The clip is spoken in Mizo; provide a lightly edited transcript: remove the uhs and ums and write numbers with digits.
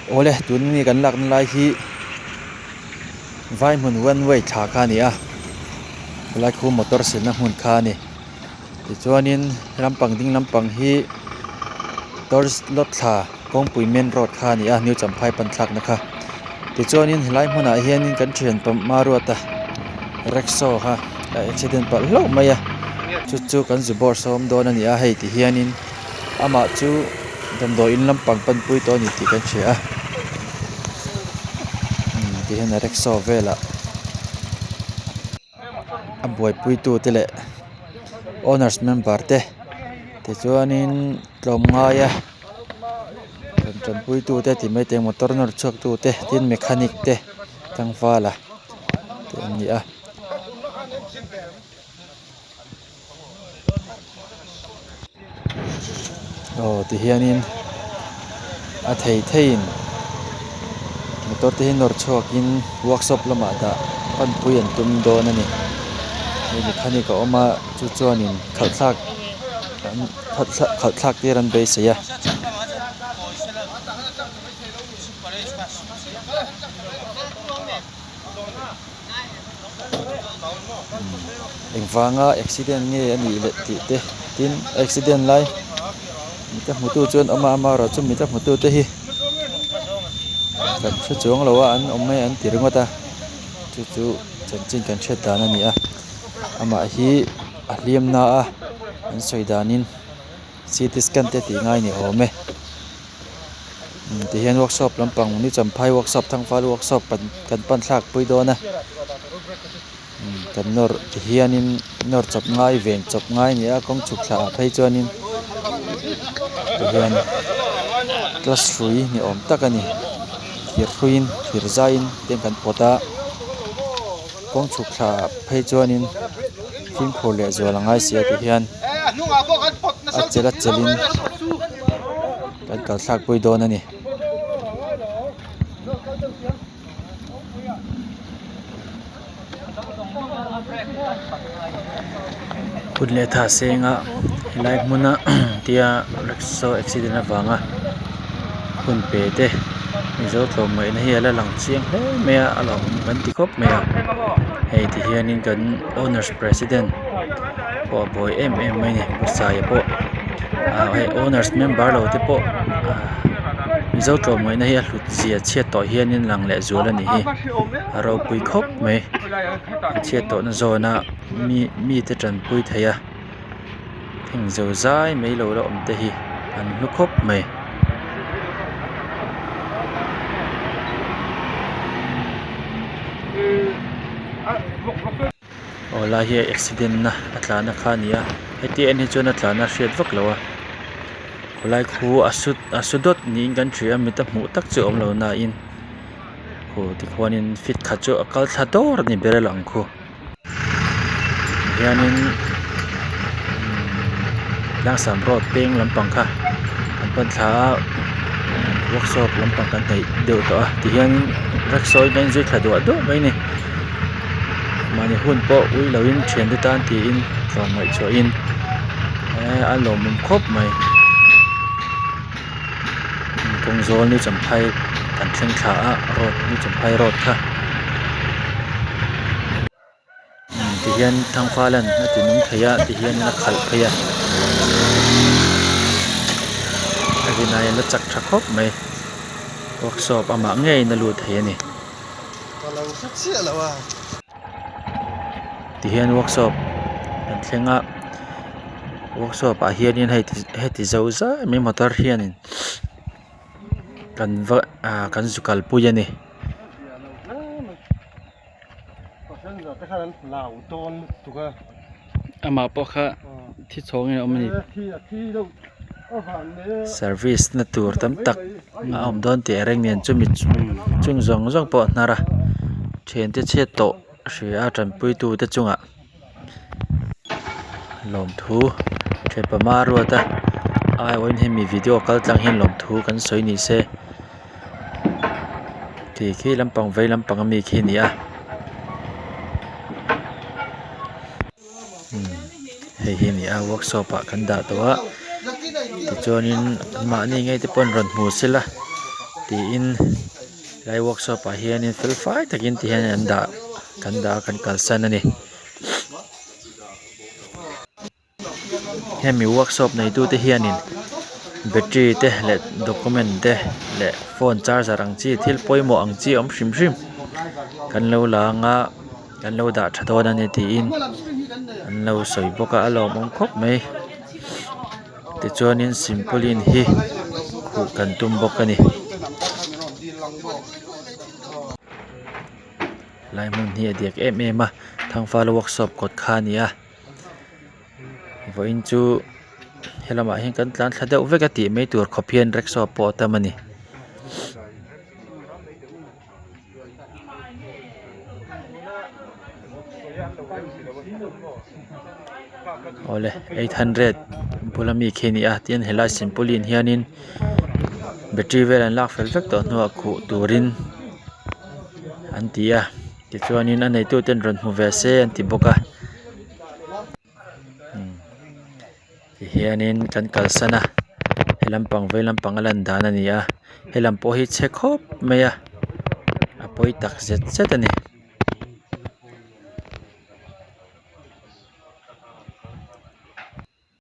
Awle tun mi kan lakna lai hi vai hmun one way thla kha a ni a helai khu motor silna hmun kha a ni tichuanin lampang ding lampang hi tourist lot thla kawngpui main road kha a ni a new champhai pan thlakna kha tichuanin helai hmunah hianin kan thian pawh Maruata rickshaw kha a accident palh hlauh mai a chu chu kan zu bawr sawm dawn a ni a hei ti hianin amah chu damdawi in lampang panpui tawh a ni tih kan hria a umm ti hian a rickshaw velah a buaipui tu te leh owners member te tichuanin tlawmngaia rawn tanpui tu te ti mai te motor nawr chhuak tu te tin mechanic te tlangvala te an ni a. Aw tihianin a thei theiin motor te hi nawr chhuakin workshop lamah dah panpui an tum dawn a ni hei mechanic a awm a chu chuanin khalh thlak an khalh thlak tir an beisei a. Engvanga accident nge a nih leh tih te tin accident lai mita hmutu chuan awm a amaherawhchu mita hmutu te hi kan hre chuang lo a an awm mai an ti ringawt a chu chu chanchin kan hriat dan a ni a amah hi a hliam na a an sawi danin ct scan te tih ngai ni awm e. Ti hian workshop lampang new champhai workshop thangfal workshop kan pan thlak pui dawn a kan nawr ti hianin nawr chawp ngai ven chawp ngai a ni a kawng chhuk thla ah phei chuanin ti hian class hrui ni awm tak a ni thir hruiin thir zaiin te kan pawt a kawng chhuk thla ah phei chuanin fimkhur leh zual a ngai si a ti hian a chelh a chelhin. Kan kal thlak pui dawn a ni. Kut leh tha senga helai hmuna tia rickshaw accident avanga hun pe te mizo tlawmngaihna hi a la lang chiang hle mai a a lawmawm kan ti khawp mai a hei ti hianin kan owners president pawh a buai em em mai a ni pu saia pawh ah hei owners member lo te pawh ah mizo tlawmngaihna hi a hlut zia chhiat tawh hianin lang leh zual a nih hi a ropui khawp mai a chhiat tawh na zawn a mi mite tanpui thei a heng zo zai mai lo la awm te hi an hlu khawp mai. Aw lai hi accident na a tlan na kha a ni a heti en hi chuan a tlan a hriat vak loh a khawlai khu a su a su dawt niin kan hria a mit a hmuh tak chu a awm lo na in aw tikhuanin feet khat chu a kal thla dawr a ni ber a lang khu hianin tlangsam road peng lampang kha an pan thla a workshop lampang kan hnaih deuh tawh a tihian rickshaw in a inzui thla duah duah mai a ni mahni hun pawh ui loin thiante tan tiin tlawm ngaihchhuahin eee a lawmawm khawp mai kawng zawl ni champhai kan thleng thla a road ni champhai road kha tihian thangfal an a ti nung thei a tihian a khalh phei a a rinai a la chak tha khawp mai workshop amah ngeiin a lut thei a ni. Tihian workshop kan thleng a workshop ah hianin hei heti zo zai mai motor hianin kan va ah kan zu kalpui a ni. Amah pawh kha thi chhawngin a awm a ni. Service na tur tam tak a awm dawn tih reng nen chumi chung zawng zawng pawh a hnar a thiante chhiat tawh hria a tanpui tu te chungah lawmthu thianpa ruat a aiawhin hemi video kal tlang hian lawmthu kan sawi ni se tih khi lampang vei lampang ami khi a ni a. Hei hi a ni a workshop ah kan dah tawh a tichuanin mahni ngei te pawh an rawn hmu sela. Tiin helai workshop ah hianin fel fai takin ti hian an dah kan dah a kan kalsan a ni. Hemi workshop neitu te hianin battery te leh document te leh phone charger ang chi thil pawimawh ang chi awm hrim hrim kan lo la anga kan lo dah tha dawn a ni tiin an lo sawi bawk a a lawmawm khawp mai tichuanin silpauline hi khuh kan tum bawk a ni. Lai hmun hi a diak em em a Thangfala workshop kawt kha a ni a. Vawiin chu helamah hian kan tlan thla deuh vek a tih mai tur khawp hian rickshaw pawh a tam a ni. Awle 800 bula mi khi a ni a tin helai silpauline hianin battery vel an lak fel vek tawh hnuah khuh turin an ti a. Tichuanin a neituten rawn hmu ve se an ti bawk a tihianin kan kalsan a he lampang vei lampang a lan dan a ni a helam pawh hi chhe khawp mai a a pawi tak zet zet a ni.